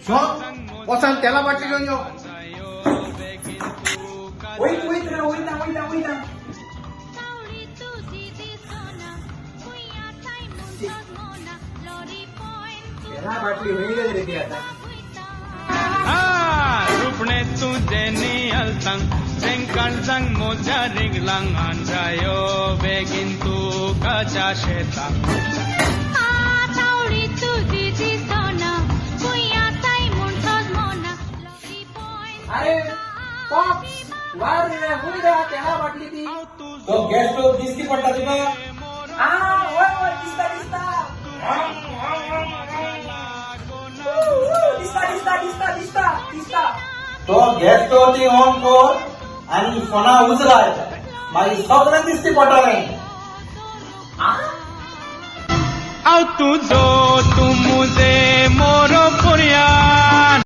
वचान तेला बाटली घेवन यो. वयत वयत रे, वयता वयता वयता. तेला बाटली खंय गेली रे ती आता? रुपणे तुझे नियलतांग जेंकाळजांग मोजा रिगलांग आंजायो बेगीन तू काच्या शेतां. अरे पॉप्स, वार रे, खंय रे तेला बाटली ती? तो गॅस स्टोव दिसती पडटा तुका? आ, वय वय, दिसता दिसता. दिसता दिसता दिसता दिसता दिसता. तो गॅस स्टोव ती ऑन कर आनी फोना उजराय, मागीर सगळें दिसती पडटलें. आ. हांव तुजो तूं